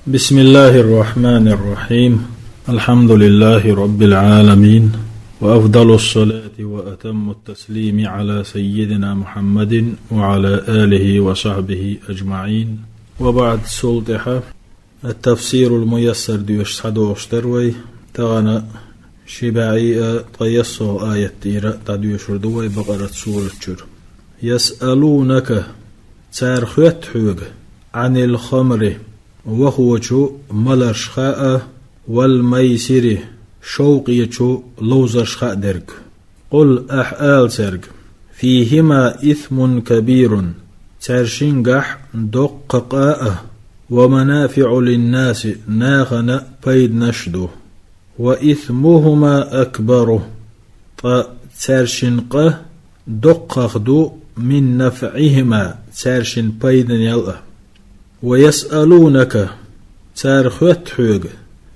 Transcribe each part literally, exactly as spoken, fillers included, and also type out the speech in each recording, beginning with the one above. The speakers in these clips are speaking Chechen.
بسم الله الرحمن الرحيم. الحمد لله رب العالمين، وأفضل الصلاة وأتم التسليم على سيدنا محمد وعلى آله وصحبه أجمعين. وبعد، цул тӀехьа التفسير الميسر доьшуш схьадогӀуш дара вай. Тахана ши бӀе а ткъаесна аят тӀера дӀадоьшур ду вай Бакъарат сурат чуьра. يسألونك, цара хоьтту хьоьга, عن الخمر, вахочу маларшха а, والميسر, шовкъечу ловзаршха а дерг. قل, ахь ала цаьрга: فيهما إثم كبير, цаьршингахь доккха къа а, ومنافع للناس, нахана пайданаш а ду. وإثمهما أكبر, ткъа цаьршин къа доккхагӀа ду, من نفعهما, цаьршин пайданел а. ويسألونك, цара хоьтту хьоьга,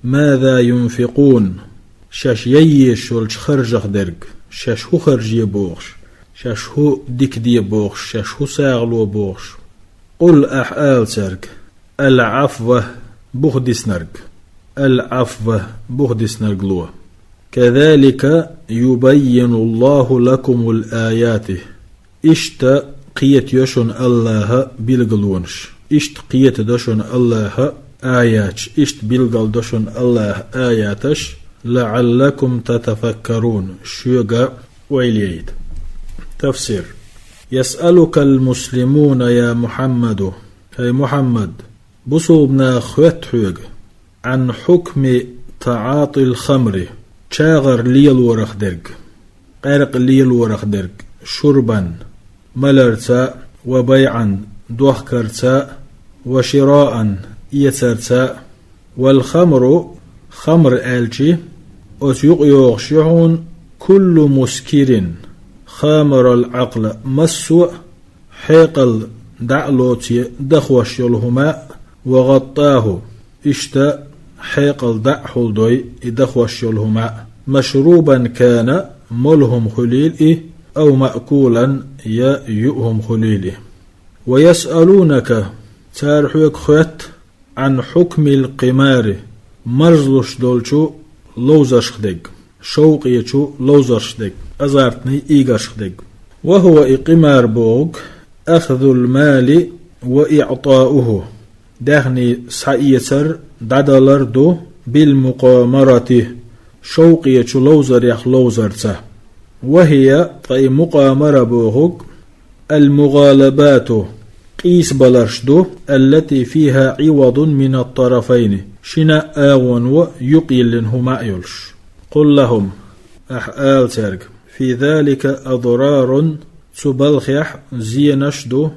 ماذا ينفقون, шаьш ян езаш йолчу харжах дерг, шаьш хӀун харже бохуш, шаьш хӀун дика де бохуш, шаьш хӀун сагӀа ло бохуш. قل, ахь ала цаьрга: العفو, бух диснарг. العفو, бух диснарг ло. كذلك يبين الله لكم الآيات. Иштта кхетайо шуна АллахӀа билгалонаш. Иштта кхетадо шуна АллахӀа аяташ. Иштта билгалдо шуна АллахӀа аяташ. لعلكم تتفكرون. Шуьга ойла яйта. Тафсир. يسألك المسلمون يا محمد. ХӀай Мухьаммад, бусулба наха хоьтту хьоьга, عن حكم تعاطي الخمر, чагӀар лелорах дерг, къаьркъа лелорах дерг, شربا, маларца а, وبيعا, дохкарца а, وشراء, эцарца а. والخمر, хамр аьлчи, оцу юкъа йогӀуш ю хьуна, كل مسكر خامر العقل, массо а хьекъал дӀа а лоций дахош йолу хӀума а, وغطاه, иштта хьекъал дӀа а хьулдой и дахош йолу хӀума а, مشروبا كان, молу хӀума хуьлийла и, أو مأكولا, я юъу хӀума хуьлийла и. ويسألونك, цара хьоьга хоьтту, عن حكم القمار, марзлуш долчу ловзаршка дерг, шовкъечу ловзаршка дерг, азартный играшка дерг. وهو, и къимар бохург, أخذ المال وإعطاؤه, даьхни схьаэцар, дӀадалар ду, بالمقامرة, шовкъечу ловзарех ловзарца. وهي, ткъа и мукъамара бохург, المغالبات, къийсабаларш ду, التي فيها عوض من الطرفين, шина а агӀоно юкъайиллина хӀума а йолуш. قل لهم, ахь ала цаьрга: في ذلك أضرار, цу балхехь зенаш а ду,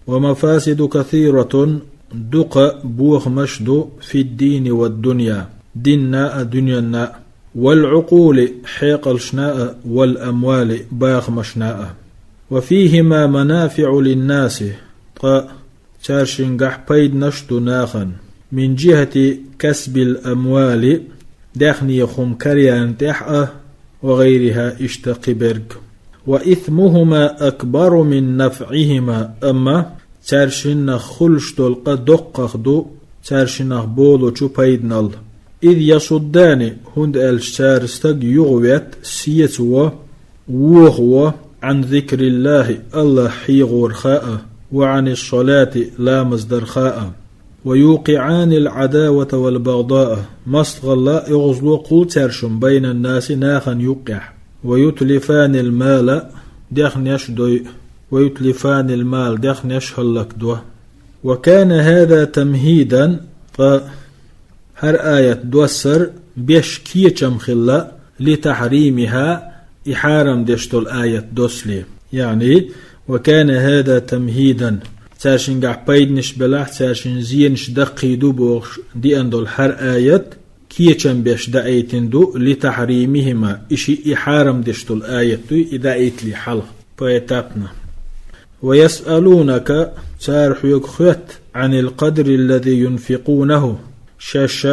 ومفاسد كثيرة, дукха бохамаш а ду, في الدين والدنيا, динна а, дуьненна а. والعقول, хьекъалшна а, والأموال, бахамашна а. وفيهما منافع للناس, ткъа цаьршингахь пайданаш а ду нахана. من جهة كسب الأموال, даьхни хӀума каръярна тӀехь а, وغيرها, иштта кхиберг. وإثمهما أكبر من نفعهما, амма цаьршиннах хуьлуш долу къа доккхагӀа ду цаьршиннах болучу пайданал. إذ يصدان, хӀунда аьлча цара стаг юхаветта, сецаво, вохаво, عن ذكر الله, АллахӀ хьехорха а, وعن الصلاة, ламаз дарха а. ويوقعان العداوة والبغضاء, мастагӀалла а, оьгӀазло а кхул цаьршимма, بين الناس, нахана юккъехь. ويتلفان المال, даьхнеш а дой, ويتلفان المال, даьхнеш а хӀаллакдо. وكان هذا تمهيدا, ткъа хӀара аят доссар беш кечам хилла, لتحريمها, и хьарам деш долу аят доссале. يعني, وكان هذا تمهيدا, цаьршингахь пайданаш белахь, цаьршинна зенаш даккхий ду бохуш деана долу хӀара аят кечам беш даийтина ду, لتحريمهما, и шиъ и хьарам деш долу аят дуй, и даийтале хьалха, поэтапно. ويسألونك, цара хьоьга хоьтту, عن القدر الذي ينفقونه, шаьш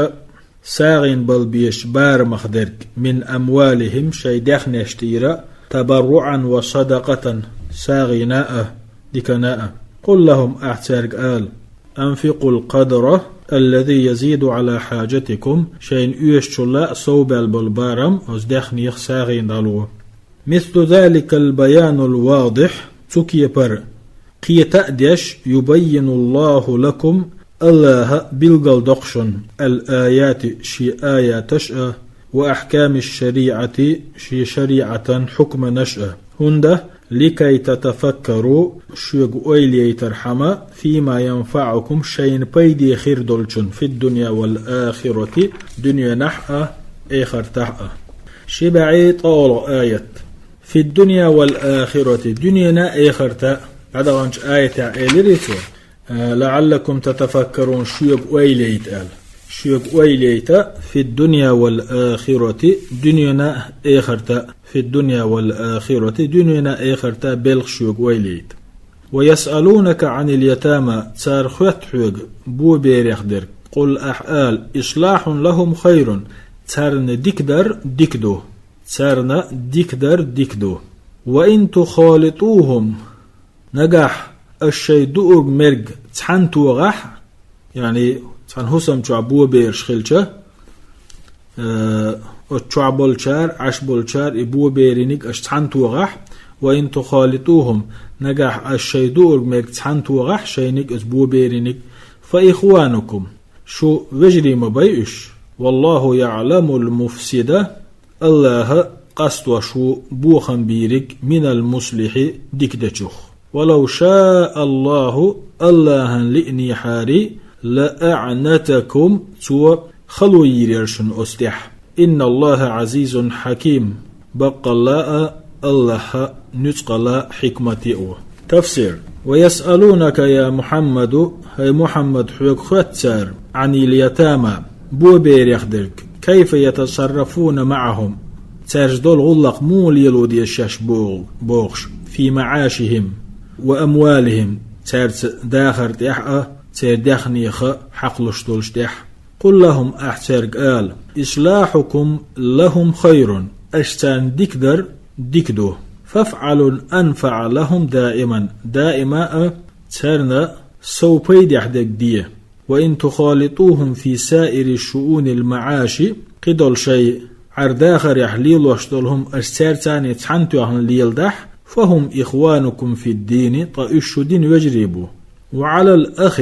сагӀина бала безачу барамах дерг, من أموالهم, шайн даьхнеш тӀера, تبرعا وصدقة, сагӀина а, дикана а. قل لهم, ахь цаьрга ала: أنفقوا القدر الذي يزيد على حاجتكم, шайна оьшучул а совбаьлла болу барам оцу даьхнех сагӀина дӀало. مثل ذلك البيان الواضح, цу кепара кхета а деш, يبين الله لكم, АллахӀа билгалдоккху шуна, الآيات, шен аяташ а, وأحكام الشريعة, шен шариӀатан хьукманаш а. ХӀунда, لكي تتفكروا, шуьга ойла яйтархьама, فيما ينفعكم, шайна пайде хир долчун, في الدنيا والآخرة, дуьненахь а, эхартахь а. Ши бӀе ткъолгӀа аят. في الدنيا والآخرة, дуьненан а, эхартан а. ДӀадаханчу аятехь элира цо, لعلكم تتفكرون, шуьга ойла яйта аьлла. Шуьга ойла яйта, في الدنيا والآخرة, дуьненан а, эхартан а, في الدنيا والآخرة, дуьненан а, эхартан а белхаш шуьга ойла яйта. ويسألونك عن اليتامى, цара хоьтту хьоьга боберех дерг. قل, ахь ала, إصلاح لهم خير, царна дика дар дика ду. Царна дика дар дика ду. وإن تخالطوهم, нагахь аша шайн дуург-мерг цхьаьна тогӀахь, яъни цхьана хӀусам чохь бобераш хилча, э, оцу чохь болчара, Ӏаш болчара и бобериниг аша цхьаьна тогӀахь, وإن تخالطوهم, нагахь аша шайн дуург-мерг цхьаьна тогӀахь, шайниг аша бобериниг, فإخوانكم, шун вежарий ма бай уьш. والله يعلم المفسد, АллахӀа къастош ву бохам бийриг, من المصلح, дика дечух. ولو شاء الله, АллахӀана лиънехьарий, لأعنتكم, цо хало йийр яра шуна оцу тӀехь. إن الله عزيز حكيم, баккъалла а АллахӀ нуьцкъала, хьикмате а ву. Тафсир. ويسألونك يا محمد, хӀай Мухьаммад, хьоьга хоьтту цара, عن اليتامى, боберех дерг, كيف يتصرفون معهم, цаьрца долу гӀуллакх муха лело деза шаьш боху-, бохуш, في معاشهم وأموالهم, цаьрца дахар тӀехь а, церан даьхнех а хьакхалуш долуш тӀехь. قل لهم, ахь цаьрга ала, إصلاحكم لهم خير, аша царна дика дар дика ду. فافعلوا أنفع لهم دائما, даима а царна сов пайдехь дерг де. وإن تخالطوهم في سائر شؤون المعاش, кхидолу шайн Ӏар-дахарехь лелош долу хӀума аша цаьрца а цхьаьна тоьхна леладахь, فهم إخوانكم في الدين, ткъа уьш шун динан вежарий бу. وعلى الأخ,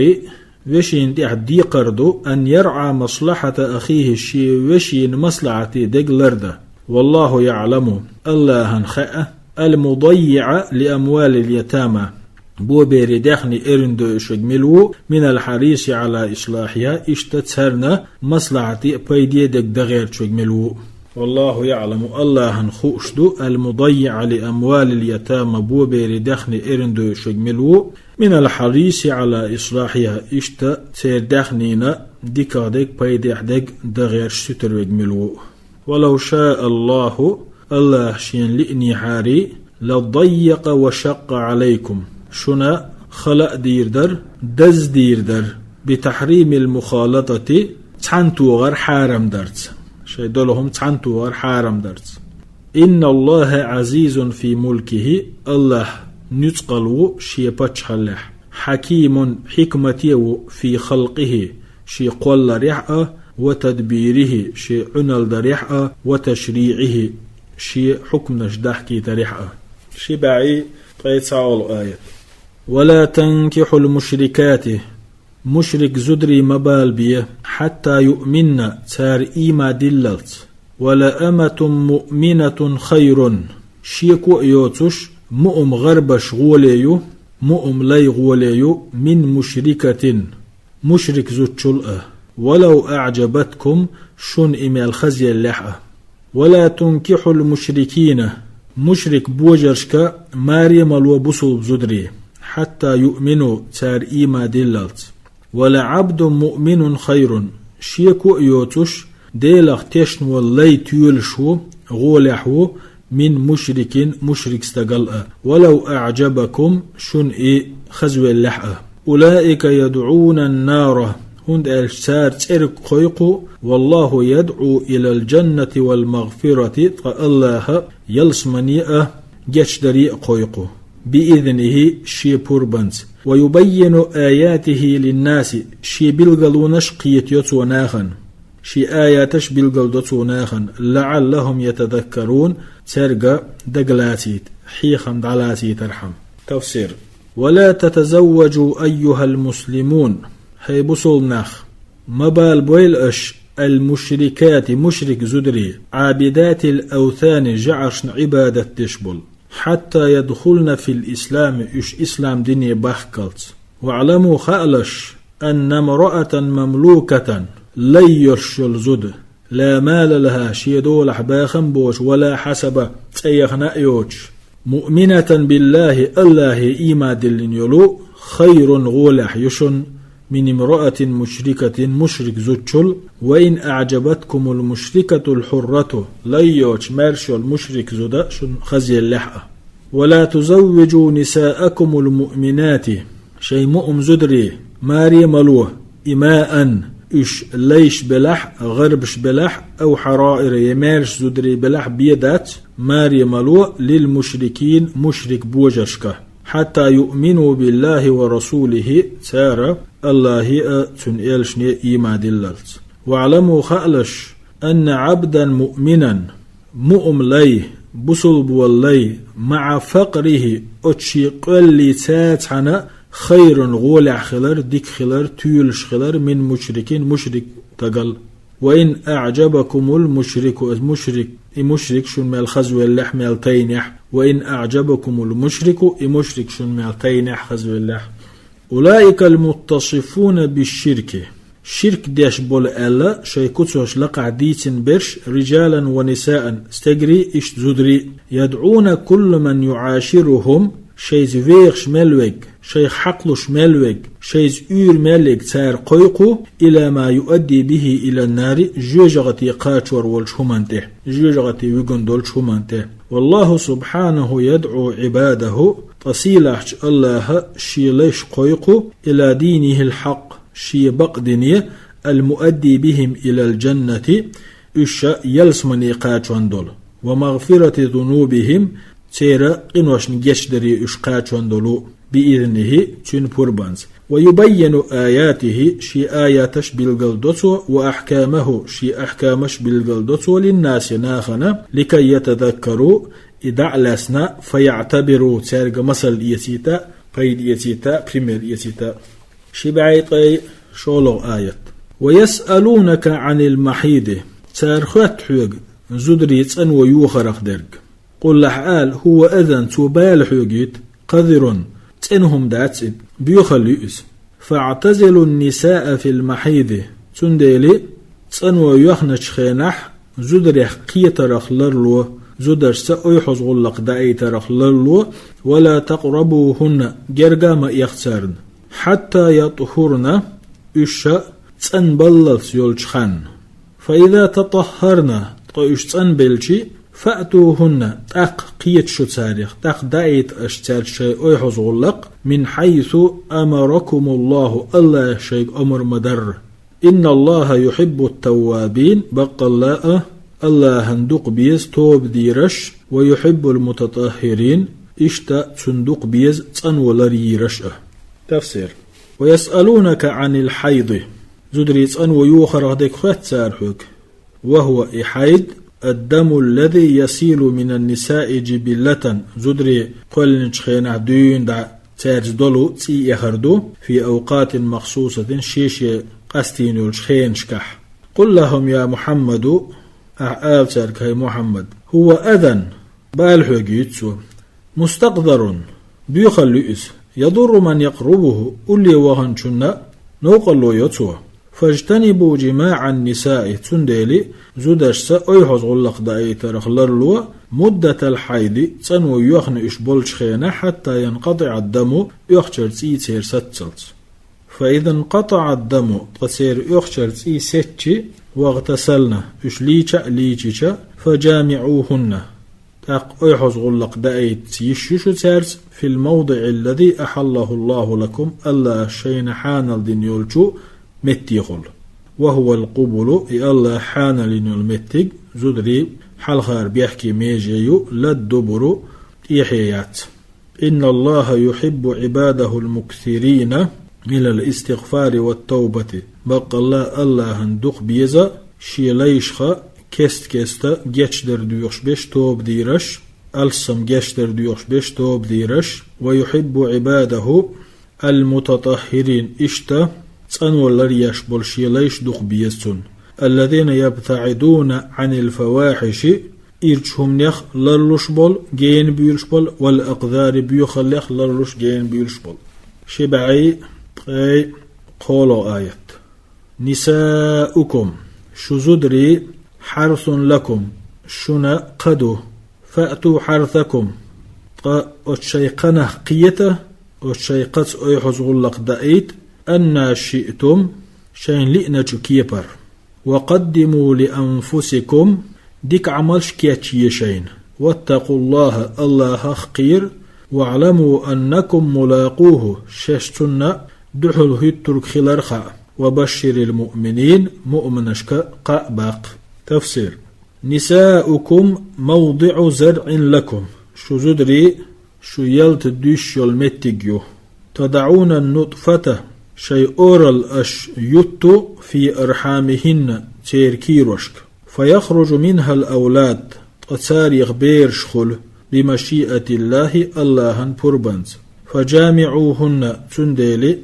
вешина тӀехь декхар ду, أن يرعى مصلحة أخيه, шен вешина маслахьате дерг лардан. والله يعلم, АллахӀана хаьа, المضيع لأموال اليتامى, боберийн даьхни эрна дойуш верг мила ву, من الحريص على إصلاحها, иштта царна маслахьате а, пайде а дерг дан гӀерташ верг мила ву. والله يعلم, АллахӀана хууш ду, المضيع لأموال اليتامى, боберийн даьхни эрна дойуш верг мила ву, من الحريص على إصلاحها, иштта церан даьхнина дикагӀа дерг, пайдехь дерг дан гӀерташ сутара верг мила ву. ولو شاء الله, АллахӀа шена лиънехьарий, لضيق وشق عليكم, шуна хала а дийр дара, даз а дийр дара, بتحريم المخالطة, цхьаьна тогӀар хьарам дарца, шайн долу хӀума цхьаьна тогӀар хьарам дарца. إن الله عزيز في ملكه, АллахӀ нуьцкъала ву шен паччахьаллехь, حكيم, хьикмате а ву, في خلقه, шен кхолларехь а, وتدبيره, шен Ӏуьналдарехь а, وتشريعه, шен хьукманаш дахкийтарехь а. Ши бӀе ткъе цхьалгӀа аят. ولا تنكحوا المشركات, мушрик зударий ма балабе, حتى يؤمن, цара ийман диллалц. ولأمة مؤمنة خير, шеко а йоцуш муъма гӀарбаш гӀоле ю, муъма лай гӀоле ю, من مشركة, мушрик зудчул а, ولو أعجبتكم, шуна и мел хазъеллехь а. ولا تنكحوا المشركين, мушрик божаршка маре а ма ло бусулба зударий, حتى يؤمنوا, цара ийман диллалц. ولعبد مؤمن خير, шеко а йоцуш, Делах тешна волу лай тоьлуш ву, гӀолехь ву, من مشرك, мушрик стагал а, ولو أعجبكم, шуна и хазвеллехь а. أولئك يدعون النار, хӀунда аьлча цара цӀерга кхойкху, والله يدعو إلى الجنة والمغفرة, ткъа АллахӀа ялсамане а, гечдаре а кхойкху. بإذنه, шен пурбанца, ويبين آياته للناس, шен билгалонаш кхетайо цо нахана, шен аяташ билгалдо цо нахана, لعلهم يتذكرون, цаьрга дагалацийта, хьехам дӀалацийтархьама. Тафсир. ولا تتزوجوا أيها المسلمون, хӀай бусалба нах, ма балабойла аша, المشركات, мушрик зударий, عابدات الأوثان, жӀарашна Ӏибадат деш бола, حتى يدخلن في الإسلام, уьш ислам дине бахккалц. واعلموا, хаалаш, أن امرأة مملوكة, лай йолуш йолу зуда, لا مال لها, шен долахь бахам боцуш, ولا حسب, цӀе яхана а йоцуш, مؤمنة بالله, АллахӀе ийман диллина йолу, خير, гӀолехь ю шуна, من امرأة مشركة, мушрик зудчул, وإن أعجبتكم المشركة الحرة, лай йоцуш маьрша йолу мушрик зуда шуна хазъеллехь а. ولا تزوجوا نساءكم المؤمنات, шайн муъмин зударий маре ма ло, إماء, уьш лайш белахь а, гӀарбаш белахь а, أو حرائر, я маьрша зударий белахь а, бен дац, маре ма ло, للمشركين, мушрик божаршка, حتى يؤمنوا بالله ورسوله, цара АллахӀе а, цуьнан элчане а ийман диллалц. واعلموا, хаалаш, أن عبدا مؤمنا, муъмин лай, бусалба волу лай, مع فقره, оцу шен къоьллица цхьаьна, خير, гӀолехь хилар, дика хилар, туьйлуш хилар, من مشرك, мушрик стагал. وإن أعجبكم المشرك, и мушрик, и мушрик шуна мел хазвеллехь, мел тайнехь. وإن أعجبكم المشرك, и мушрик шуна мел тайнехь, хазвеллехь. أولئك المتصفون بالشرك, ширк деш болу аьлла, шайн куцаш лакхахь дийцина берш, رجالا ونساء, стегарий, иштта зударий, يدعون كل من يعاشرهم, шайца вехаш мел верг, шайх хьакхалуш мел верг, шайца уьйр мел ерг цара кхойкху, إلى ما يؤدي به إلى النار, жоьжахате кхачор волчу хӀуманна тӀе, жоьжахате вуьгун долчу хӀуманна тӀе. والله سبحانه يدعو عباده, ткъа сийлахьчу АллахӀа шен лайш кхойкху, إلى دينه الحق, шен бакъ дине, المؤدي بهم إلى الجنة, уьш ялсамане кхачон долу, ومغفرة ذنوبهم, церан къиношна гечдаре уьш кхачон долу, بإذنه, цуьнан пурбанца. ويبين آياته, шен аяташ билгалдо цо, وأحكامه, шен ахкамаш билгалдо цо, للناس, нахана, لكي يتذكروا, и дӀа а лаьцна, فيعتبروا, цаьрга масал эцийта, пайда эцийта, пример эцийта. Ши бӀе ткъе шолгӀа аят. ويسألونك عن المحيض, цара хоьтту хьоьга зударий цӀано йохарх дерг. قل, ахь ала, هو أذى, цо бала хьоьгуьйту, قذر, цӀена хӀума дац и, боьхалла ю иза. فاعتزلوا النساء في المحيض, цундела цӀано йоьхначу хенахь зударех кхетарх ларло, зударшца ойхьаза гӀуллакх даийтарх ларло, ولا تقربوهن, герга а ма эха царна, حتى يطهرن, уьш цӀанбаллалц йолчу ханна. فإذا تطهرن, ткъа уьш цӀанбелчи, فأتوهن, тӀаккха кхета шу царех, тӀаккха даийта аша цаьрца шайн ойхьаза гӀуллакх, من حيث أمركم الله, АллахӀа шайга омра ма-дарра. إن الله يحب التوابين, баккъалла а, АллахӀан дукха беза тоба дийраш, ويحب المتطهرين, иштта цунна дукха беза цӀано лар йийраш а. Тафсир. ويسألونك عن الحيض, зударий цӀано йохарх дерг хоьтту цара хьоьга. وهو, и хьайд, الدم الذي يسيل من النساء جبلة, зударий кхоьллинчу хенахь дуьйна дӀа цаьрца долу цӀий эхар ду, في أوقات مخصوصة, шен-шен къастийна йолчу хенашкахь. قل لهم, я Мухьаммад, ахь ала цаьрга, хӀай Мухьаммад, هو أذى, бала хьоьгуьйту цо, مستقذر, боьхалла ю иза, يضر من يقربه, улле ваханчунна новкъарло йо цо. فاجتنبوا جماع النساء, цундела зударшца ойхьаза гӀуллакх даийтарх ларло, مدة الحيض, цӀано йоьхна уьш болчу хенахь, حتى ينقطع الدم, оьхучара цӀий церан саццалц. فإذا انقطع الدم, ткъа церан оьхучара цӀий сецчи, واغتسلن, уьш лийча а лийчича, فجامعوهن, тӀаккха ойхьаза гӀуллакх даийта йиш ю шу цаьрца, في الموضع الذي أحله الله لكم, АллахӀа шайна хьанал дина йолчу меттехула. وهو القبل, и АллахӀа хьанал йина йолу меттиг, зударий хьалхара бехке меже ю, لا الدبر, тӀехье яц. إن الله يحب عباده المكثرين من الاستغفار والتوبة. Баккъалла Аллахӏан дукха беза шен лайшха кест-кеста гечдар доьхуш беш тоба дийраш, алссам гечдар доьхуш беш тоба дийраш, ويحب عباده المتطهرين, иштта цӀанвалар еш болу шен лайш дукха беза цунна. الذين يبتعدون عن الفواحش, ирчу хӀуманех ларлуш болу, гена буьйлуш болу, والأقذار, боьхаллех ларлуш, гена буьйлуш болу. Ши бӀе ткъе кхоалгӀа аят. نساؤكم, шу зударий, حرث لكم, шуна кха ду, فأتوا حرثكم, ткъа оцу шайн кханах кхета, оцу шайн кхаца ойхьаза гӀуллакх даийта, أنى شئتم, шайна лиъначу кепара. وقدموا لأنفسكم, дика Ӏамалш кечъе шайна. واتقوا الله, Аллахах кхера, واعلموا أنكم ملاقوه, шаьш цунна дуьхьал хӀуьттург хилар хаьа. وبشر المؤمنين, муъминашка кхаъ баккха. Тафсир. نساؤكم موضع زرع لكم, шу зударий, шу ялта дуьсуш йолу меттиг ю. تضعن النطفة, шайн оралла аша ютту, في أرحامهن, церан кийрошка. فيخرج منها الأولاد, ткъа царех бераш хуьлу, بمشيئة الله, Аллахӏан пурбанца. فجامعوهن, цундела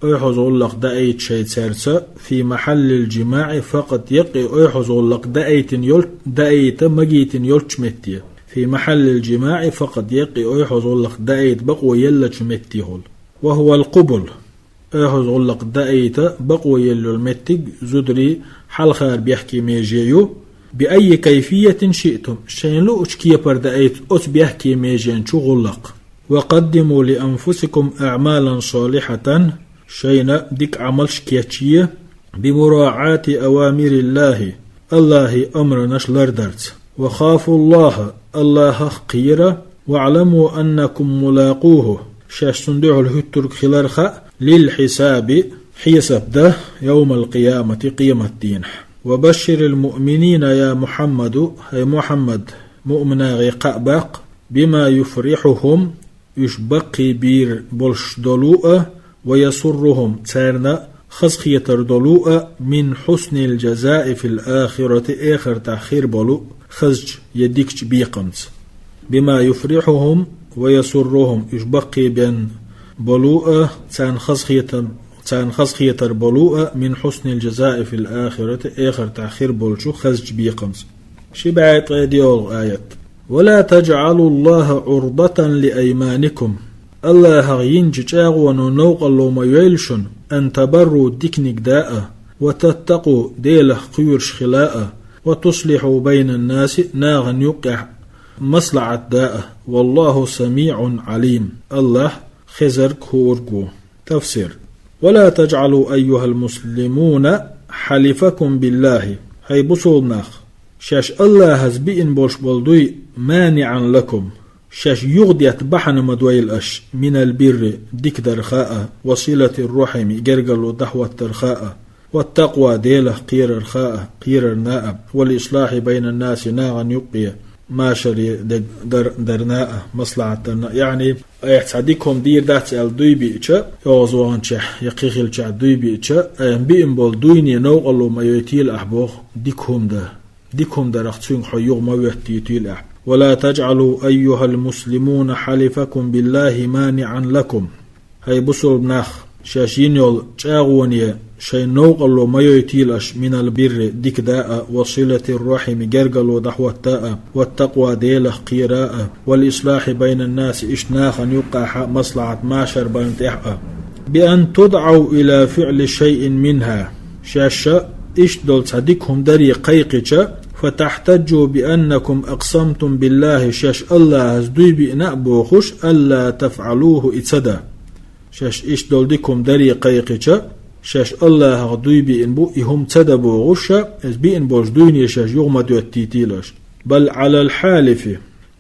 ойхьаза гӀуллакх даийта шайн цаьрца, في محل الجماع فقط, яккхий ойхьаза гӀуллакх даийтина йолчу, даийта магийтина йолчу метте. في محل الجماع فقط, яккхий ойхьаза гӀуллакх даийта бакъо еллачу метте хуьлу. وهو القبل, ойхьаза гӀуллакх даийта бакъо елла йолу меттиг зударий хьалхара бехке меже ю. بأي كيفية شئتم, шайна луучу кепара даийта оцу бехке межен чу гӀуллакх. وقدموا لأنفسكم أعمالا صالحة, шайна дика Ӏамалш кечъе, بمراعاة أوامر الله, Аллахӏан амранаш лардарца. وخافوا الله, Аллахах кхера, واعلموا أنكم ملاقوه, шаьш цунна дуьхьал хӀуьттург хилар хаьа, للحساب, хьесап дан, يوم القيامة, къематдийнахь. وبشر المؤمنين يا محمد, хӀай Мухьаммад, муъминех кхаъ баккха, بما يفرحهم, уьш баккхийбийр болуш долу а, ويسرهم, царна хазахетар долу а, من حسن الجزاء في الآخرة, эхартахь хир болу хазачу я дикачу бекхамца. بما يفرحهم ويسرهم, уьш баккхийбен болу а, царна хазахетар, царна хазахетар болу а, من حسن الجزاء في الآخرة, эхартахь хир болчу хазачу бекхамца. Ши бӀе ткъе диъалгӀа аят. ولا تجعلوا الله عرضة لأيمانكم. Аллахах йинчу чӀагӀоно новкъарло ма йойла шуна, أن تبروا, диканиг даа, وتتقوا, Делах кхоьруш хила а, وتصلحوا بين الناس, нахана юккъехь маслахьат даа. والله سميع عليم. Аллах хезарг, хӀоьрг ву. Тафсир. ولا تجعلوا أيها المسلمون حلفكم بالله. ХӀай бусулба нах, шаьш Аллахьаца биъна болуш болу дуй, مانعا لكم, шаьш юхадетта бахьана ма дойла аша, من البر, дика дарха а, وصلة الرحم, гергарло дӀахӀоттарха а, والتقوى, Делах кхерарха а, кхерарна а, والإصلاح بين الناس, нахана юккъе машаре дерг дар-, дарна а, маслахьат дарна а. Яъни, айхьа цхьа дика хӀума дийр дац аьлла дуй биъча, йовза ваханчехь я кхин хилчахь дуй биъча, айхьа биъна болу дуйне новкъарло ма йойтийла ахь боху, дика хӀума дан. Дика хӀума дарах цуьнга хьо юха ма воьттийтийла ахь. ولا تجعلوا أيها المسلمون حلفكم بالله مانعا لكم. ХӀай бусулба нах, шаьш йина йолу чӀагӀоне шайн новкъарло ма йойтийла аша, من البر, дика даа а, وصلة الرحم, гергарло дӀахӀотта а, والتقوى, Делах кхера а, والإصلاح بين الناس, иштта нахана юккъехь а маслахьат, машар барна тӀехь а. بأن تدعوا إلى فعل شيء منها. Шаьш иштта долу цхьа дика хӀума даре кхайкхича, فتحتجوا بأنكم أقسمتم بالله, шаьш Аллахьаца дуй биъна а бохуш, ألا تفعلوه, и ца дан. Шаьш иштта долу дика хӀума даре кхайкхича, шаьш Аллахьах дуй биъна бу, и хӀума ца дан бохуш, иза биъна болчу дуйне шаьш юха ма доьттийтийла аша. بل على الحالف,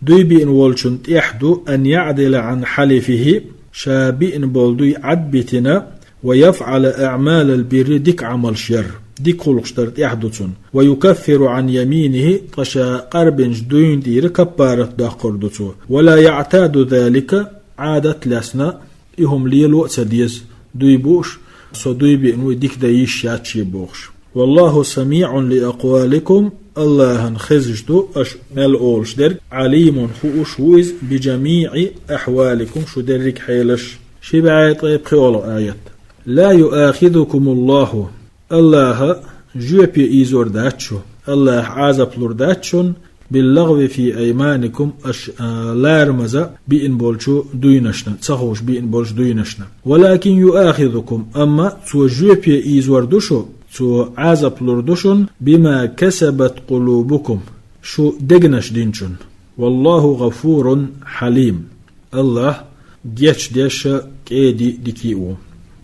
дуй биъна волчунна тӀехь ду, أن يعدل عن حلفه, ша биъна болу дуй Ӏад а битина, ويفعل أعمال البر, дика Ӏамалш яр, дика гӀуллакхаш дар тӀехь ду цунна, ويكفر عن يمينه, ткъа ша къарбинчу дуйна тӀера каппарат доккхур ду цо, ولا يعتاد ذلك, Ӏадат лаьцна, и хӀума лело а ца деза, дуй бууш, со дуй биъна вуй, дика дан йиш яц шен бохуш. والله سميع لأقوالكم, АллахӀана хезаш ду аша мел олуш дерг, عليم, хууш ву иза, بجميع أحوالكم, шу дерриг хьелаш. Ши бӀе ткъе пхоьалгӀа аят. لا يؤاخذكم الله, АллахӀа жоьпе ийзор дац шу, АллахӀа Ӏазап лур дац шуна, باللغو في أيمانكم, аша, а, ларамаза биъна болчу дуйнашна, ца хууш биъна болчу дуйнашна. ولكن يؤاخذكم, амма цо жоьпе ийзор ду шу, цо Ӏазап лур ду шуна, بما كسبت قلوبكم, шу дегнаш динчун. والله غفور حليم. АллахӀ гечдеш а, кӀеди а, дика а ву.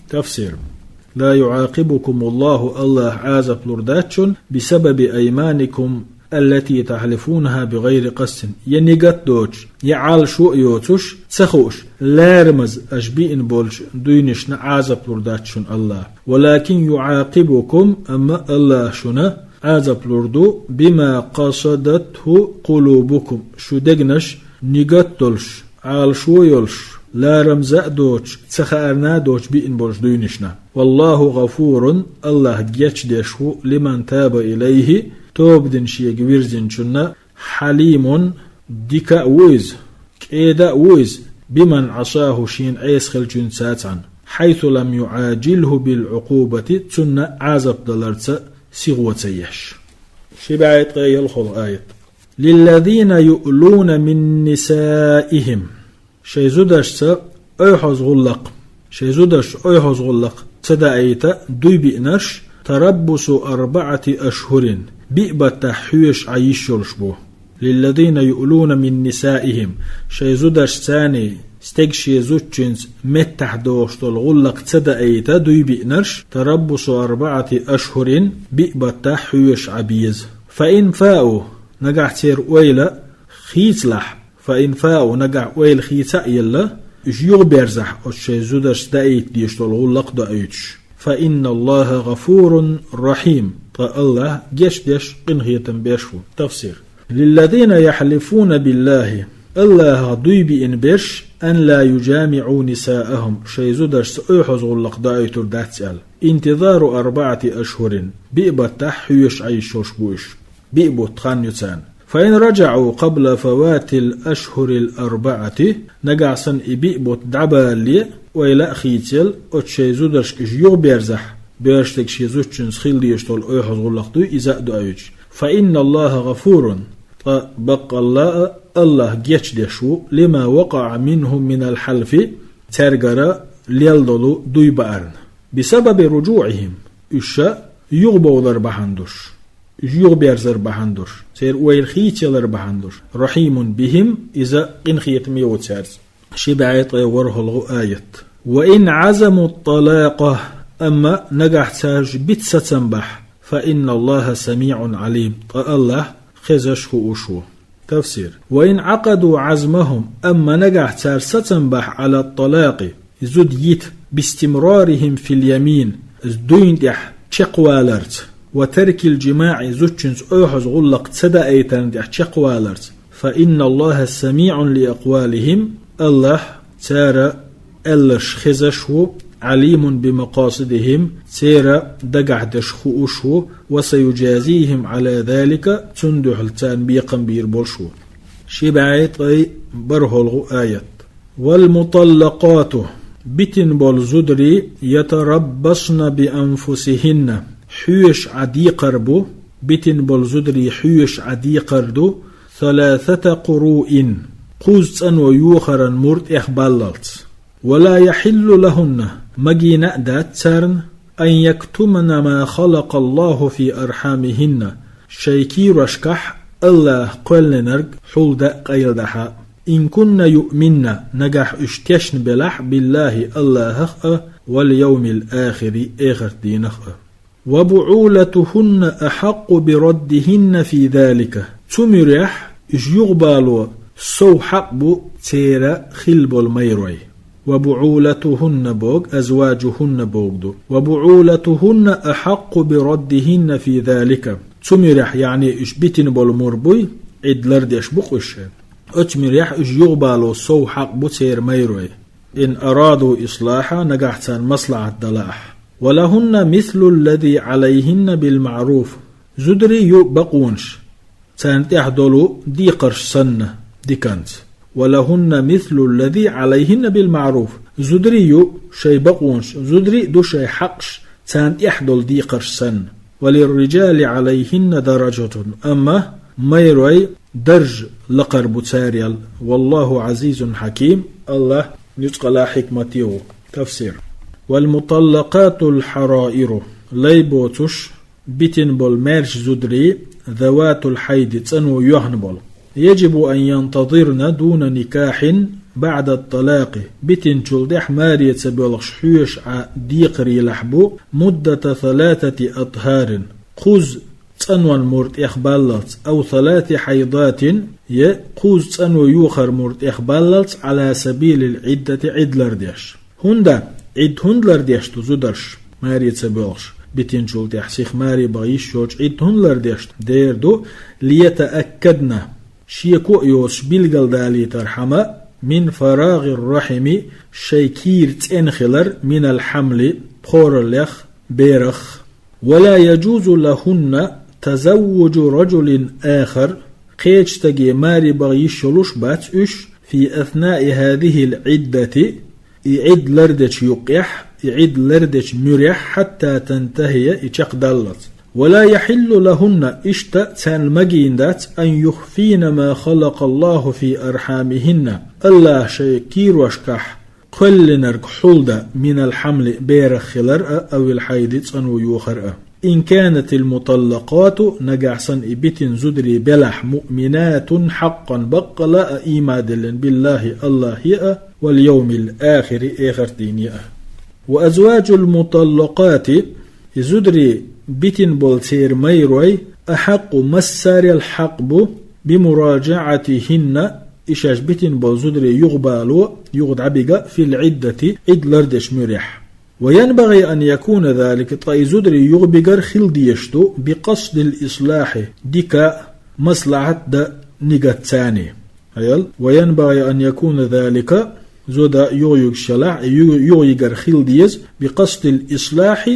Тафсир. لا يعاقبكم الله, АллахӀ Ӏазап лур дац шуна, بسبب أيمانكم التي تحلفونها بغير قصد, я нигат доцуш, я Ӏалашо а йоцуш, ца хууш, ларамаза аша биъна болчу дуйнашна Ӏазап лур дац шуна АллахӀ. ولكن يعاقبكم, амма АллахӀ шуна Ӏазап лур ду, بما قصدته قلوبكم, шу дегнаш нигат долуш, Ӏалашо йолуш, ларамаза а доцуш, ца хаарна а доцуш биъна болчу дуйнашна. والله غفور, АллахӀ гечдеш ву, لمن تاب إليه, тоба дина шега вирзинчунна, حليم, дика а ву иза, кӀеда а ву иза, بمن عصاه, шена Ӏеса хиллачуьнца цхьаьна, حيث لم يعاجله بالعقوبة, цунна Ӏазап даларца сихо ца еш. Ши бӀе ткъе ялхолгӀа аят. للذين يؤلون من نسائهم. Шайн зударшца ойхьаза гӀуллакх, шайн зударшца ойхьаза гӀуллакх ца даийта дуй биънарш, تربص أربعة أشهر, биъ баттахь хьоьжуш Ӏан йиш йолуш бу. للذين يؤلون من نسائهم, шайн зударшца, стеган шен зудчуьнца меттахь дохуш долу гӀуллакх ца даийта дуй биънарш, تربص أربعة أشهر, биъ баттахь хьоьжуш Ӏан беза. فإن فاءوا, нагахь церан ойла хийцалахь, فإن فاءوا, нагахь ойла хийца а елла, уьш юхаберзахь, оцу шайн зударшца даийта дезаш долу гӀуллакх доуьйтуш. فإن الله غفور رحيم, ткъа АллахӀ гечдеш, къинхетам беш ву. Тафсир. للذين يحلفون بالله, АллахӀах дуй биъна берш, أن لا يجامعوا نساءهم, шайн зударшца ойхьаза гӀуллакх доуьйтур дац аьлла. انتظار أربعة أشهر, биъ баттахь хьоьжуш Ӏан йиш йолуш бу уьш. Биъ бутт хан ю царна. فإن رجعوا قبل فوات الأشهر الأربعة, нагахь санна и биъ бутт дӀабалале, ойла а хийцаелла, оцу шайн зударшка уьш юхаберзахь, бераш дерг шен зудчуьнца хила дезаш долу ойхьаза гӀуллакх дуй, иза а доуьйтуш. فإن الله غفور, ткъа баккъалла а АллахӀ гечдеш ву, لما وقع منهم من الحلف, цаьргара лелла долу дуй баарна. بسبب رجوعهم, уьш юхабовлар бахьана долуш, уьш юхаберзар бахьана долуш, церан ойла хийцаялар бахьана долуш. رحيم بهم, иза къинхетаме ву цаьрца. Ши бӀе ткъе ворхӀалгӀа аят. وإن عزموا الطلاق, амма нагахь цаьрша бита сацам бахь, فإن الله سميع عليم, ткъа АллахӀ хезаш, хууш ву. Тафсир. وإن عقدوا عزمهم, амма нагахь цара сацам бахь على الطلاق, зуда йита, باستمرارهم في اليمين, дуйна тӀехь чекхваларца, وترك الجماع, зудчуьнца ойхьаза гӀуллакх ца даийтарна тӀехь чекхваларца, فإن الله سميع لأقوالهم, АллахӀ цара аьлларш хезаш ву, عليم بمقاصدهم, церан дагахь дерш хууш ву, وسيجازيهم على ذلك, цунна дуьхьал царна бекхам бийр болуш ву. Ши бӀе ткъе бархӀалгӀа аят. والمطلقات, битина болу зударий, يتربصن بأنفسهن, хьоьжуш Ӏан декхар бу, битина болу зударий хьоьжуш Ӏан декхар ду, ثلاثة قروء, кхузза цӀано йохаран мур тӀехбаллалц. ولا يحل لهن, магийна а дац царна, أن يكتمن ما خلق الله في أرحامهن, шайн кийрошкахь АллахӀа кхоьллинарг хьулдан а къайладахь а. إن كن يؤمن, нагахь уьш тешна белахь, بالله, АллахӀах а, واليوم الآخر, эхарт дийнах а. وبعولتهن أحق بردهن في ذلك. Цу муьрехь уьш юхабало сов хьакъ бу церан хилла болу майрой. وبعولتهن боху, أزواجهن боху ду. وبعولتهن أحق بردهن في ذلك. Цу муьрехь, яъни уьш битина болу мур буй, Ӏидда лардеш бу-кх уьш. Оцу муьрехь уьш юхабало сов хьакъ бу церан майрой. إن أرادوا إصلاحا, нагахь царна маслахьат дан лаахь. ولهن مثل الذي عليهن بالمعروف. Зударийн ю бакъонаш, царна тӀехь долу декхарш санна, диканца. ولهن مثل الذي عليهن بالمعروف. Зударийн ю шайн бакъонаш, зударийн ду шайн хьакъаш, царна тӀехь долу декхарш санна. وللرجال عليهن درجة. Амма майрой дарж лакхара бу царел. والله عزيز حكيم. АллахӀ нуьцкъала, хьикмате ву. Тафсир. والمطلقات الحرائر. Лай боцуш, битина болу маьрша зударий, ذوات الحيض, цӀано йоьхна болу. يجب أن ينتظرن دون نكاح بعد الطلاق. Битинчул тӀаьхьа маре ца боьлхуш хьоьжуш Ӏа декхарийлахь бу, مدة ثلاثة أطهار. Кхузза цӀанонан мур тӀехбаллалц, أو ثلاث حيضات, я кхузза цӀано йохар мур тӀехбаллалц, على سبيل العدة, Ӏидда лардеш. ХӀунда, Ӏидда хӀунда лардеш ду зударша, маре ца боьлхуш, битинчул тӀаьхьа сиха маре баха йиш йолчу Ӏидда хӀунда лардеш ду? Дера ду, ليتأكدن, шеко а йоцуш билгалдалийтархьама, من فراغ الرحم, шайн кийра цӀена хилар, من الحمل, пхораллех, берах. ولا يجوز لهن تزوج رجل آخر, кхечу стаге маре баха йиш йолуш бац уьш, في أثناء هذه العدة, и Ӏидда лардечу юккъехь, и Ӏидда лардечу муьрехь, حتى تنتهي, и чекхдаллалц. ولا يحل لهن, иштта царна магийна дац, أن يخفين ما خلق الله في أرحامهن, АллахӀа шайн кийрошкахь кхоьллинарг хьулдан, من الحمل, берах хилар а, أو الحيض, цӀано йохар а. إن كانت المطلقات, нагахь санна и битина зударий белахь, مؤمنات حقا, баккъала а ийман диллина, بالله, АллахӀе а, واليوم الآخر, эхартдийне а. وأزواج المطلقات, и зударий битина болу церан майрой, أحق, массарел хьакъ бу, بمراجعتهن, и шаьш битина болу зударий юхабало, юха дӀабига, في العدة, Ӏидда лардечу муьрехь. وينبغي أن يكون ذلك, ткъа и зударий юхабигар хила дезаш ду, بقصد الإصلاح, дика маслахьат дан нигатца. Хьал, وينبغي أن يكون ذلك, зуда юхаюьгуш елахь, ю-, юхайигар хила деза, بقصد الإصلاح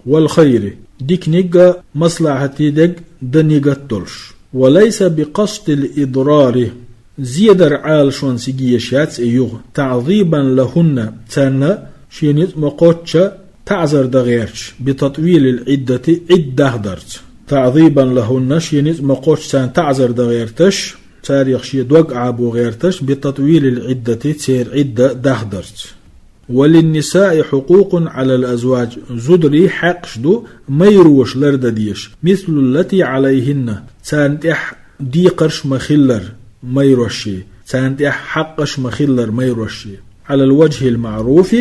والخير, диканиг а, маслахьатиг а дан нигат долуш. وليس بقصد الإضرار, зедар Ӏалашонца йигеш яц и юха, تعظيما لهن, царна шен ницкъ ма-кхоччу таӀзар дан гӀерташ, بتطويل العدة, Ӏидда дахдарца. تعظيما لهن, шен ницкъ ма-кхоччу царна таӀзар дан гӀерташ, царех шен дог Ӏабо гӀерташ, بتطويل العدة, церан Ӏидда дахдарца. وللنساء حقوق على الأزواج, зударийн хьакъаш ду майроша лардан дезаш, مثل التي عليهن, царна тӀехь декхарш ма-хиллара майройн, царна тӀехь хьакъаш ма-хиллара майройн, على الوجه المعروف,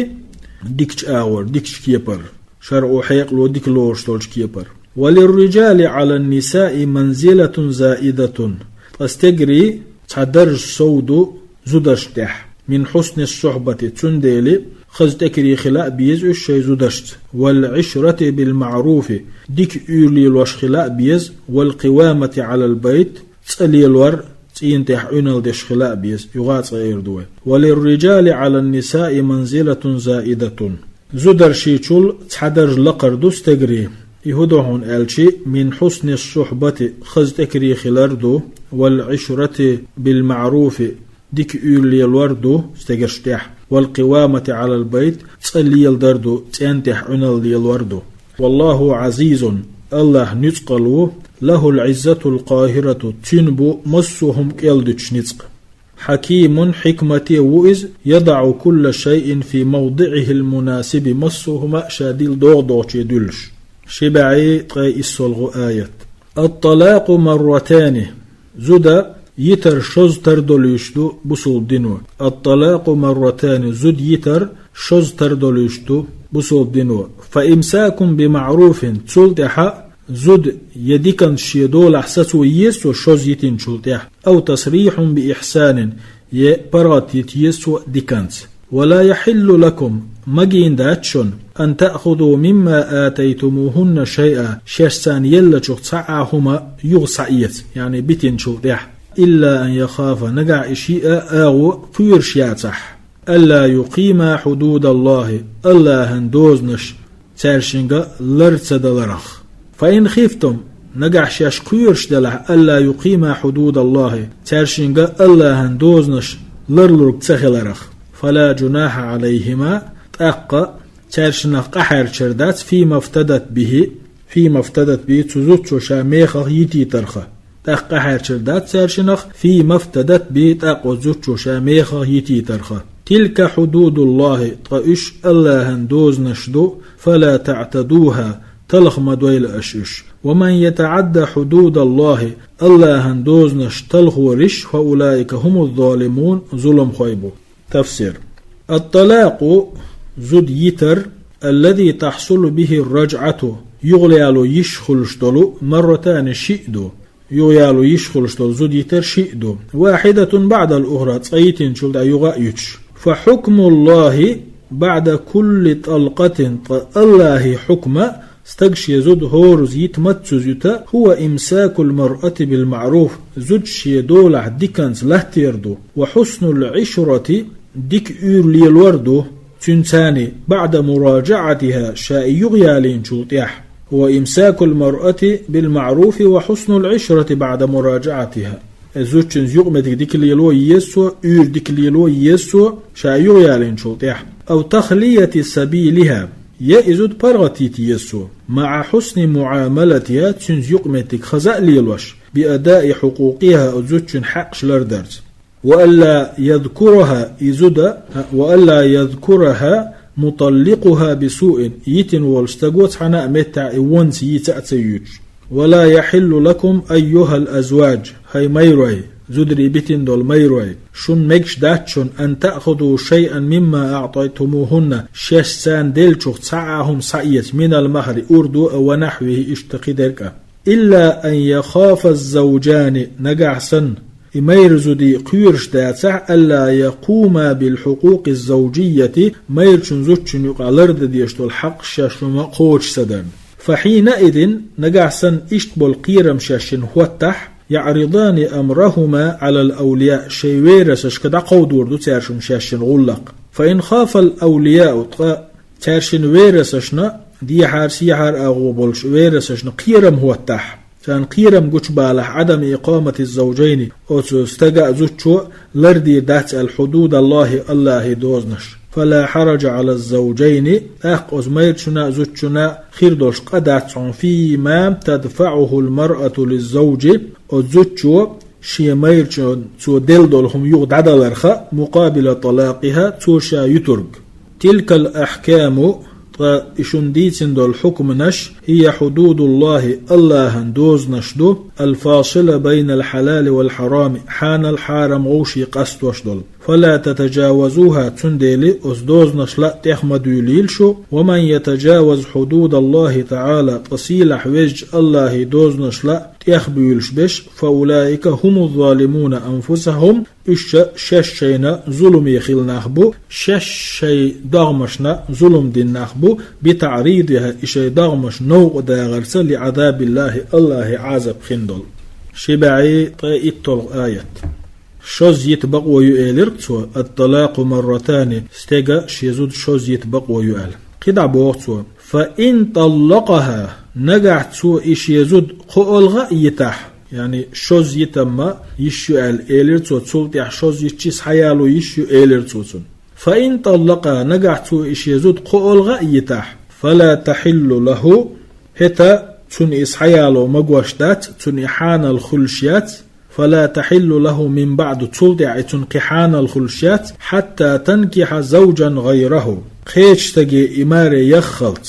дикачу агӀор, дикачу кепара, шарӀо хьекъало дика лоруш долчу кепара. وللرجال على النساء منزلة زائدة, ткъа стегарий цхьа дарж сов ду зударшна тӀехь, من حسن الصحبة, цундела хаза тӀекаре хила а беза уьш шайн зударшца, والعشرة بالمعروف, дика уьйр лелош хила а беза, والقوامة على البيت, цӀа лелор, цӀийнан тӀехь Ӏуьналла деш хила а беза, юха а цӀа эр ду вай. وللرجال على النساء منزلة زائدة. Зударшичул цхьа дарж лакхара ду стегарий. И хӀун ду хьуна аьлча, من حسن الصحبة, хаза тӀекаре хилар ду, والعشرة بالمعروف, дика уьйр лелор ду стегаршна тӀехь, والقوامة على البيت, цӀа леладар ду, цӀен тӀехь Ӏуьналла лелор ду. والله عزيز, АллахӀ нуьцкъала ву, له العزة القاهرة, цуьнан бу массо а хӀума кӀелдуьтуш ницкъ. حكيم, хьикмате ву иза, يضع كل شيء في موضعه المناسب, массо а хӀума ша дилла догӀу-догӀуче дуьллуш. Ши бӀе ткъе иссалгӀа аят. الطلاق مرتان, зуда йитар шозза тар долуьйтуш ду бусалба дино. الطلاق مرتان, зуда йитар шозза тар долуьйтуш ду бусалба дино. فإمساك بمعروف, цул тӀаьхьа зуда я диканца шен долахь сацо еза цо шозза йитинчул тӀаьхьа, أو تسريح بإحسان, я паргӀат йита еза цо диканца. ولا يحل لكم, магийна дац шуна, أن تأخذوا مما آتيتموهن شيئا, шаьш царна еллачух цхьа а хӀума юха схьаэца, яъни битинчул тӀаьхьа. إلا أن يخافا, нагахь и шиъ а агӀо кхоьруш яцахь, ألا يقيما حدود الله, АллахӀан дозанаш цаьршинга лар ца даларах. فإن خفتم, нагахь шаьш кхоьруш делахь, ألا يقيما حدود الله, цаьршинга АллахӀан дозанаш ларлург ца хиларах, فلا جناح عليهما, тӀаккха цаьршинах къахьарчар дац, فيما افتدت به, فيما افتدت به, цу зудчо ша мехах йитийтарха. ТӀаккха къахьарчар дац цаьршинах, فيما افتدت به, тӀаккха оцу зудчо ша мехах йитийтарха. تلك حدود الله, ткъа уьш АллахӀан дозанаш ду, فلا تعتدوها, талха ма дойла аша уьш. ومن يتعد حدود الله, АллахӀан дозанаш талхораш, فأولئك هم الظالمون, зуламхой бу. Тафсир. الطلاق, зуда йитар, الذي تحصل به الرجعة, юхалаяло йиш хуьлуш долу, مرتان, шиъ ду. Юхалаяло йиш хуьлуш долу зуда йитар шиъ ду. واحدة بعد الأخرى, цкъа йитинчул тӀаьхьа юха а юьтуш. فحكم الله بعد كل طلقة, ткъа АллахӀан хьукма стага шен зуда хӀоразза йита маццаза юьту, هو إمساك المرأة بالمعروف, зуда шен долахь диканца латтор ду, وحسن العشرة, дика уьйр лелор ду цуьнца, بعد مراجعتها, ша и юхаялийначул тӀаьхьа. وإمساك المرأة بالمعروف وحسن العشرة بعد مراجعتها. Зудчуьнца юкъаметтиг дика лело еза цо, уьйр дика лело еза цо, ша юхаялийначул тӀаьхьа. أو تخلية سبيلها, я и зуда паргӀатйита еза цо, مع حسن معاملتها, цуьнца юкъаметтиг хаза а лелош, بأداء حقوقها, оцу зудчун хьакъаш лардарца. وألا يذكرها, и зуда, وألا يذكرها مطلقها بسوء, йитина волчу стага цхьана а меттехь и вонца йийца а ца йоьдуш. ولا يحل لكم أيها الأزواج, хӀай майрой, зударий битина долу майрой, шуна мегаш дац шуна, أن تأخذوا شيئا مما أعطيتموهن, шаьш царна деллачух цхьа а хӀума схьаэца, من المهر, урдо а, ونحوه, иштта кхидерг а. إلا أن يخاف الزوجان, нагахь санна и майра зудий кхоьруш дацахь, ألا يقوما بالحقوق الزوجية, майрачун зудчун юкъахь лардан дезаш долу хьакъ шаьш хӀума кхочуш ца дарна. فحينئذ, нагахь санна иштта болу кхерам шаьшшинна хӀоттахь, يعرضان أمرهما على الأولياء, шайн верасашка дӀакховдор ду цаьршинна шаьшшинна гӀуллакх. فإن خاف الأولياء, ткъа цаьршинна верасашна, дехьара-сехьара агӀо болуш верасашна кхерам хӀоттахь, царна кхерам гучубалахь, عدم إقامة الزوجين, оцу стага а, зудчо а лардийр дац аьлла, حدود الله, АллахӀан дозанаш. فلا حرج على الزوجين, тӀаккха оцу майрачунна а, зудчунна а хир долуш къа дац хьуна, فيما تدفعه المرأة للزوج, оцу зудчо шен майрачунна цо делла долу хӀума юха дӀадаларха, مقابل طلاقها, цо ша юьтург. تلك الأحكام, ткъа и шуна дийцина долу хьукманаш, هي حدود الله, АллахӀан дозанаш ду, الفاصلة بين الحلال والحرام, хьанал-хьарам вовшийн къастош долу. فلا تتجاوزوها, цундела оцу дозанашла а тӀех ма дуьйлийла шу, ومن يتجاوز حدود الله تعالى, ткъа сийлахь везачу АллахӀан дозанашла а тӀех буьйлуш берш, فأولئك هم الظالمون أنفسهم, уьш ша шаьш шайна зуламе хилла нах бу, шаьш шайн догӀмашна зулам дина нах бу, بتعريضها, и шайн догӀмаш новкъа дагӀарца, لعذاب الله, АллахӀан Ӏазап хин долу. Ши бӀе ткъе итталгӀа аят. Шозза йита бакъо ю элира цо, الطلاق مرتان, стеган шен зуда шозза йита бакъо ю аьлла. КхидӀа боху цо, فإن طلقها, нагахь цо и шен зуда кхоалгӀа а йитахь, яъни шозза йитам ма йиш ю аьлла элира цо, цул тӀаьхьа шозза йитча схьаяло йиш ю элира цо цунна. فإن طلقها, нагахь цо и шен зуда кхоалгӀа а йитахь, فلا تحل له, хӀета цунна и схьаяло магош дац, цунна и хьанал хуьлуш яц, فلا تحل له من بعد, цул тӀаьхьа и цунна кхин хьанал хуьлуш яц, حتى تنكح زوجا غيره, кхечу стаге и маре яххалц.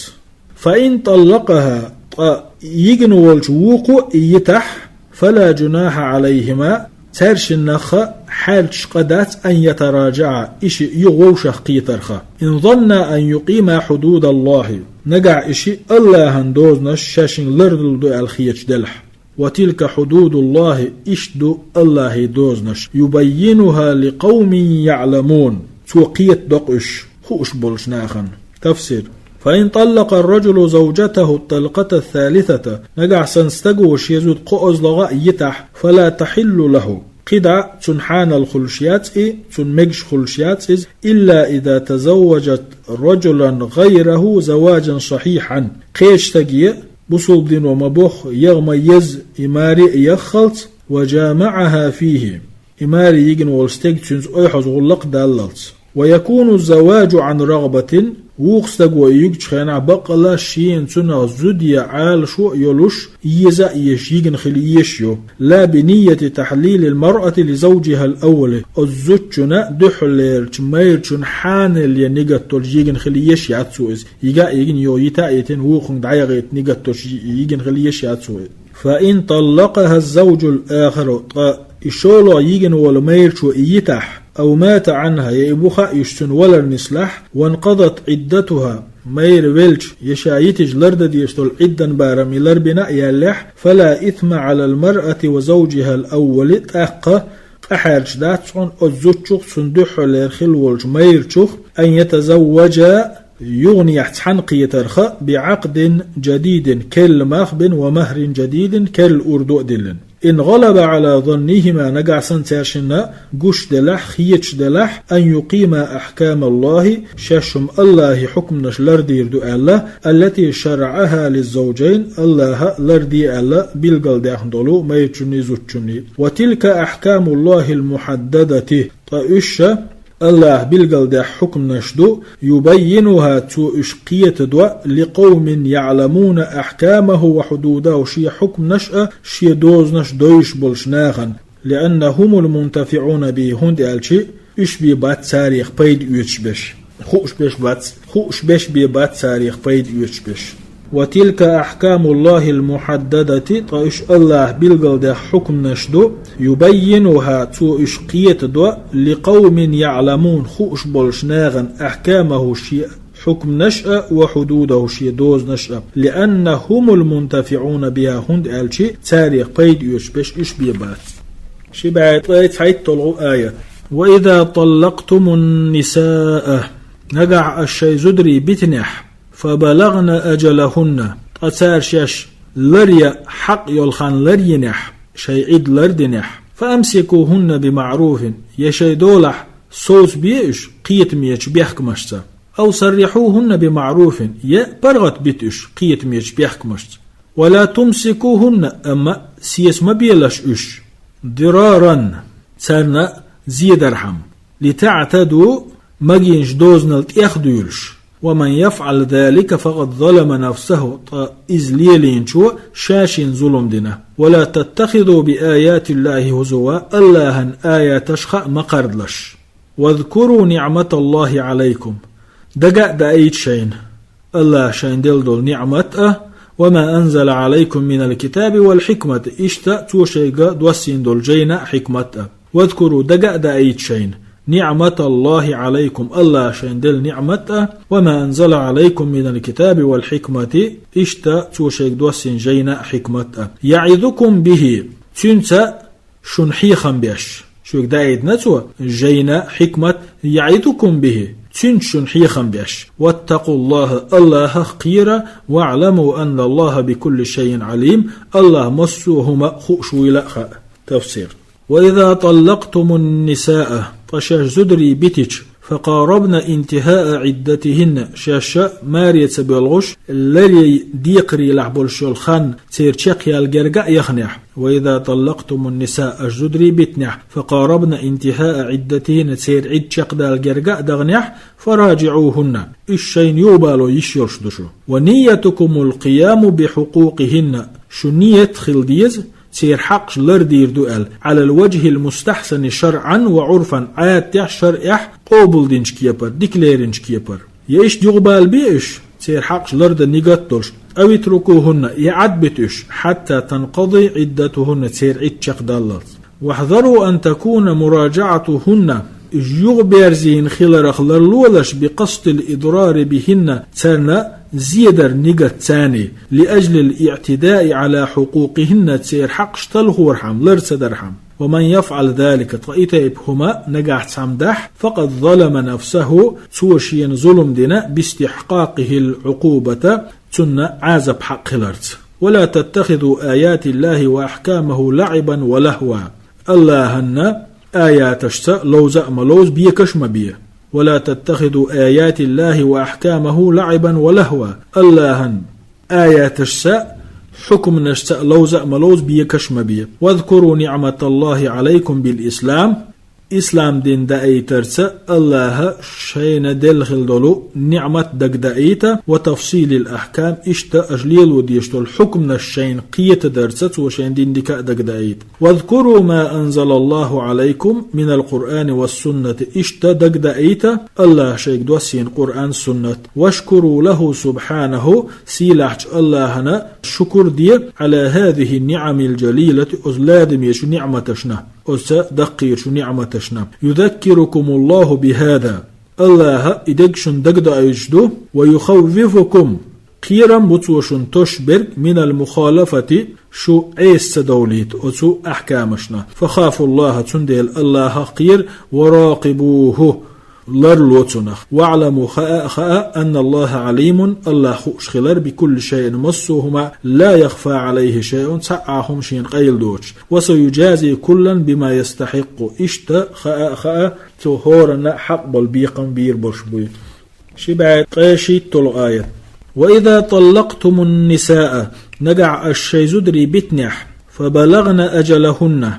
فإن طلقها, ткъа йигна волчу вукхо а и йитахь, فلا جناح عليهما, цаьршиннахха хьаьрчаш къа дац, أن يتراجعا, и шиъ юха вовшах кхетарха, إن ظنا أن يقيما حدود الله, нагахь и шиъ АллахӀан дозанаш шаьшшинга лардалур ду аьлла хеташ делахь. وتلك حدود الله, иштта ду АллахӀан дозанаш, يبينها لقوم يعلمون, цо кхетадо-кх уьш хууш болчу нахана. Тафсир. فإن طلق الرجل زوجته الطلقة الثالثة, нагахь санна стага шен зуда кхоалгӀа а йитахь, فلا تحل له, кхидӀа цунна хьанал хуьлуш яц и, цунна мегаш хуьлуш яц иза, إلا إذا تزوجت رجلا غيره زواجا صحيحا. Кхечу стаге, бусулба дино ма-бохху, яха ма-езза и маре а яххалц, وجامعها فيه. И маре йигна волу стеган цуьнца ойхьаза гӀуллакх даллалц. ويكون الزواج عن رغبة, вукху стага и юьгучу хенахь баккъалла шена цунах зуда е Ӏалашо а йолуш, еза а езаш йигна хила езаш ю. لا بنية تحليل المرأة لزوجها الأول. Оцу зудчунна дуьххьарлерчу майрачунна хьанал ян нигат долуш йигна хила езаш яц цо иза. Йига а йигна, йо, йита а йитина, вукхунга дӀаяхийта нигат долуш йигна хила езаш яц цо иза. فإن طلقها الزوج الآخر, ткъа и шолгӀа йигна волу майрачо и йитахь, أو مات عنها, я и ву хаьа уьш цуьнан валар нислахь, وانقضت عدتها, майра велча, я ша йитича лардан дезаш долу Ӏиддан барам и ларбина а яьллехь, فلا إثم على المرأة وزوجها الأول, тӀаккха къахьаьрча дац хьуна оцу зудчух, цунна дуьххьарлера хилла волчу майрачух, أن يتزوجا, юханехьа цхьаьна кхетарх, بعقد جديد, керла мах бина, ومهر جديد, керла урдо а диллина. إن غلب على ظنهما, нагахь санна цаьршинна гуш делахь, хеташ делахь, أن يقيما أحكام الله, шаьш хӀума АллахӀан хьукманаш лардийр ду аьлла, التي شرعها للزوجين, АллахӀа ларде аьлла билгалдаьхна долу майрачунний, зудчунний. وتلك أحكام الله المحددة, ткъа уьш ша АллахӀа билгалдаьхна хьукманаш ду, يبينها, цо уьш кхетадо, لقوم يعلمون أحكامه وحدوده, шен хьукманаш а, шен дозанаш а дойуш болчу нахана, لأنهم المنتفعون به, хӀунда аьлча уьш бен бац царех пайда оьцуш берш, хууш берш бац, хууш берш бен бац царех пайда оьцуш берш. وتلك أحكام الله المحددة, ткъа уьш АллахӀа билгалдаьхна хьукманаш ду, يبينها, цо уьш кхетадо, لقوم يعلمون, хууш болчу нахана, أحكامه, шен хьукманаш а, وحدوده, шен дозанаш а, لأنهم المنتفعون بها, хӀунда аьлча царех пайда оьцуш берш уьш бен бац. Ши бӀе ткъе цхьайтталгӀа аят. وإذا طلقتم النساء, нагахь аша шайн зударий битинехь, فبلغن أجلهن, ткъа цара шаьш ларъян хьакъ йолу хан ларйинехь, шайн Ӏидда лардинехь, فأمسكوهن بمعروف, я шайн долахь совцабе уьш кхетамечу бехкамашца, أو سرحوهن بمعروف, я паргӀат бита уьш кхетамечу бехкамашца. ولا تمسكوهن, амма сеца ма белаш уьш, ضرارا, царна зедархьама, لتعتدوا, магийначу дозанал тӀехдуьйлуш. ومن يفعل ذلك فقد ظلم نفسه, ткъа иза лелийначо ша шена зулам дина. ولا تتخذوا بآيات الله هزوا, АллахӀан аяташ хаа ма кхардалаш. واذكروا نعمة الله عليكم, дага а даийта шайна АллахӀа шайна делла долу ниӀмат а, وما أنزل عليكم من الكتاب والحكمة, иштта цо шайга доссийна долу жайна а, хьикмат а. واذكروا, дага а даийта шайна, نعمة الله عليكم, АллахӀа шайна делла ниӀмат а, وما أنزل عليكم من الكتاب والحكمة, иштта цо шайга доссийна жайна а, хьикмат а. يعظكم به, цуьнца шуна хьехам беш. Шуьга даийтина цо жайна, хьикмат, يعظكم به, цуьнца шуна хьехам беш. واتقوا الله, АллахӀах кхера, واعلموا أن الله بكل شيء عليم, АллахӀ массо а хӀума хууш вуйла а хаьа. Тафсир. وإذا طلقتم النساء, ткъа шаьш зударий битича, فقاربن انتهاء عدتهن, шаьш маре ца боьлхуш, ларъян декхарийлахь болуш йолу хан церан чекхъяла герга а яхнехь, وإذا طلقتم النساء, аша зударий битинехь, فقاربن انتهاء عدتهن, церан Ӏидда чекхдала герга а дахнехь, فراجعوهن, уьш шайна юхабало йиш йолуш ду шу. ونيتكم القيام بحقوقهن, шун ният хила деза, церан хьакъаш лардийр ду аьлла, على الوجه المستحسن شرعا وعرفا, Ӏадатехь, шарӀехь къобалдинчу кепара, дикалеринчу кепара. Я иштта юхабалабе уьш, церан хьакъаш лардан нигат долуш, أو اتركوهن, я Ӏадбита уьш, حتى تنقضي عدتهن, церан Ӏидда чекхдаллалц. واحذروا أن تكون مراجعتهن, уьш юхаберзийна хиларх ларлолаш, بقصد الإضرار بهن, царна зе дар нигат царний, لأجل الاعتداء على حقوقهن, церан хьакъаш талхорхьама, лар ца дархьама. ومن يفعل ذلك, ткъа и тайпа хӀума нагахь цхьамма дахь, فقد ظلم نفسه, цо шена зулам дина, باستحقاقه العقوبة, цунна Ӏазап хьакъ хиларца. ولا تتخذوا آيات الله وأحكامه لعبا ولهوا. Аллахьан аяташца ловза а ма ловза, бекаш а ма бе. ولا تتخذوا آيات الله وأحكامه لعبا ولهوا. Аллахьан аяташца, хьукманашца ловза а ма ловза, бекаш а ма бе. واذكروا نعمة الله عليكم بالإسلام. Ислам дин даийтарца Аллахьа шайна делла хила долу ниъмат дагадайта, وتفصيل الأحكام, иштта аша лело дезаш долу хьукманаш шайна кхетадарца цо шайна дин дика а дагадайта. واذكروا ما أنزل الله عليكم من القرآن والسنة, иштта дагадайта Аллахьа шайга доссийна Къуръан, суннат. واشكروا له سبحانه, сийлахьчу Аллахьана шукур де, على هذه النعم الجليلة, оцу ладамечу ниъматашна, оцу даккхийчу ниъматашна. يذكركم الله بهذا, Аллахьа и дерг шуна дагадоуьйтуш ду, ويخوفكم, кхерам бу цо шуна тосуш берг, من المخالفة, шу Ӏеса ца довлийта оцу ахкамашна. فخافوا الله, цундела Аллахьах кхера, وراقبوه, ларло цунах. واعلموا, хаа а хаа, أن الله عليم, Аллахь хууш хилар, بكل شيء, массо а хӀума, لا يخفى عليه شيء, цхьа а хӀума шена къайла доцуш. وسيجازي كلا بما يستحق, иштта хаа а хаа, цо хӀоранна хьакъ болу бекхам бийр болуш буй. Ши бӀе ткъе шийтталгӀа аят. وإذا طلقتم النساء, нагахь аша шайн зударий битинехь, فبلغن أجلهن,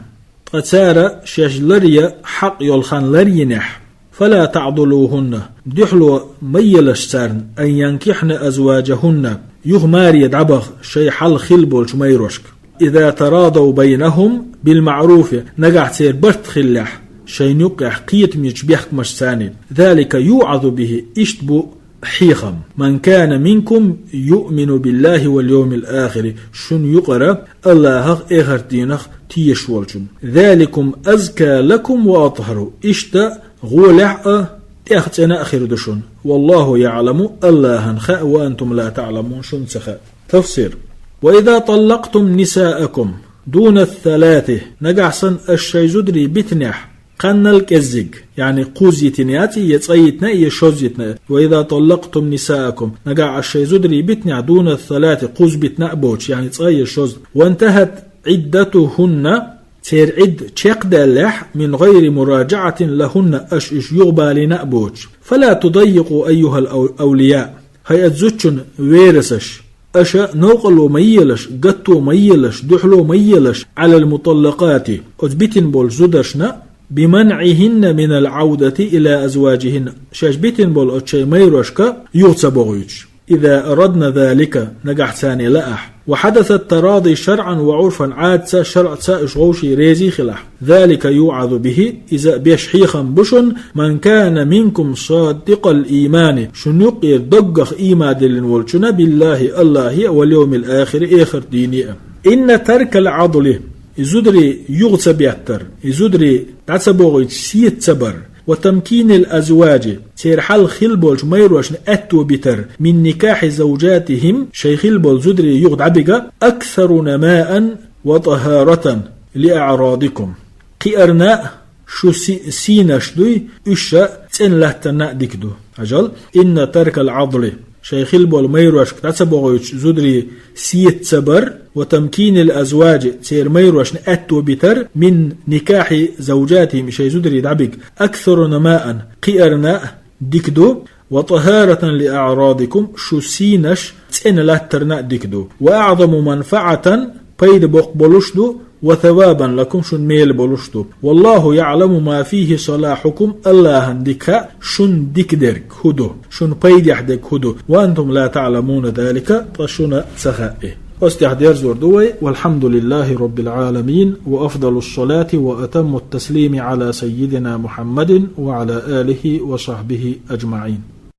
ткъа цара шаьш ларъян хьакъ йолу хан ларйинехь, فلا تعضلوهن, дуьхьало ма елаш царна, أن ينكحن أزواجهن, юха маре дӀабаха шайн хьалха хилла болчу майрошка. إذا تراضوا بينهم بالمعروف, нагахь церан барт хиллехь, шайна юккъехь кхетамечу бехкамашца царна. ذلك يوعظ به, иштта бу хьехам. من كان منكم يؤمن بالله واليوم الآخر, шуна юкъара Аллахьах, эхарт дийнах тешаш волчун. ذلكم أزكى لكم وأطهر, иштта гӀолехь а, тӀехцӀена а хир ду шуна. والله يعلم, Аллахьан хаьа, وأنتم لا تعلمون, шуна ца хаьа. Тафсир. وإذا طلقتم نساءكم دون الثلاث, нагахь санна аша шайн зударий битинехь, кханнал кӀеззиг, яъни кхузза йитина яц, я цкъа йитина, я шозза йитина. وإذا طلقتم نساءكم, нагахь аша шайн зударий битинехь, دون الثلاث, кхузза битина а боцуш, яъни цкъа я шозза. وانتهت عدتهن, церан Ӏидда чекхдаьллехь, من غير مراجعة لهن, аша уьш юхабалийна а боцуш. فلا تضيقوا أيها الأولياء, хӀай оцу зудчун верасаш, аша новкъарло ма елаш, гатто ма елаш, дуьхьало ма елаш, على المطلقات, оцу битина болчу зударшна, بمنعهن من العودة إلى أزواجهن, шаьш битина болу оцу шайн майрошка юха ца бохуьйтуш. إذا أردن ذلك, нагахь царна лаахь. وحدث التراضي شرعا وعرفا, Ӏадаца, шарӀаца уьш вовшийн резий хилахь. ذلك يوعظ به, иза беш хьехам бу шуна, من كان منكم صادق الإيمان, шуна юккъера доггах ийман диллина волчунна, بالله, Аллахье, واليوم الآخر, эхарт дийне а. إن ترك العضل, и зударий юха ца беттар, и зударий дӀа ца бохуьйтуш сета ца бар, وتمكين الأزواج, церан хьалха хилла болчу майрошна аьтто битар, من نكاح زوجاتهم, шайн хилла болу зударий юха дӀабига, أكثر نماء وطهارة لأعراضكم. Кхиарна а шу си-, сийнаш дуй, уьш ша цӀена латтарна а дика ду. Хьажал, إن ترك العضل, шайн хилла болу майрошка дӀа ца бохуьйтуш зударий сета ца бар, وتمكين الأزواج, церан майрошна аьтто битар, من نكاح زوجاتهم, шайн зударий дӀабига, أكثر نماء, кхиарна а дика ду, وطهارة لأعراضكم, шу сийнаш цӀена латтарна а дика ду. وأعظم منفعة, пайда боккха болуш ду, وثوابا لكم, шун мела болуш ду. والله يعلم ما فيه صلاحكم, Аллахьан дика хаьа, шун дика дерг хӀун ду, шун пайдехь дерг хӀун ду. وأنتم لا تعلمون ذلك, ткъа шуна ца хаьа и. Оцу тӀехь дерзор ду вай. والحمد لله رب العالمين، وأفضل الصلاة وأتم التسليم على سيدنا محمد وعلى آله وصحبه أجمعين.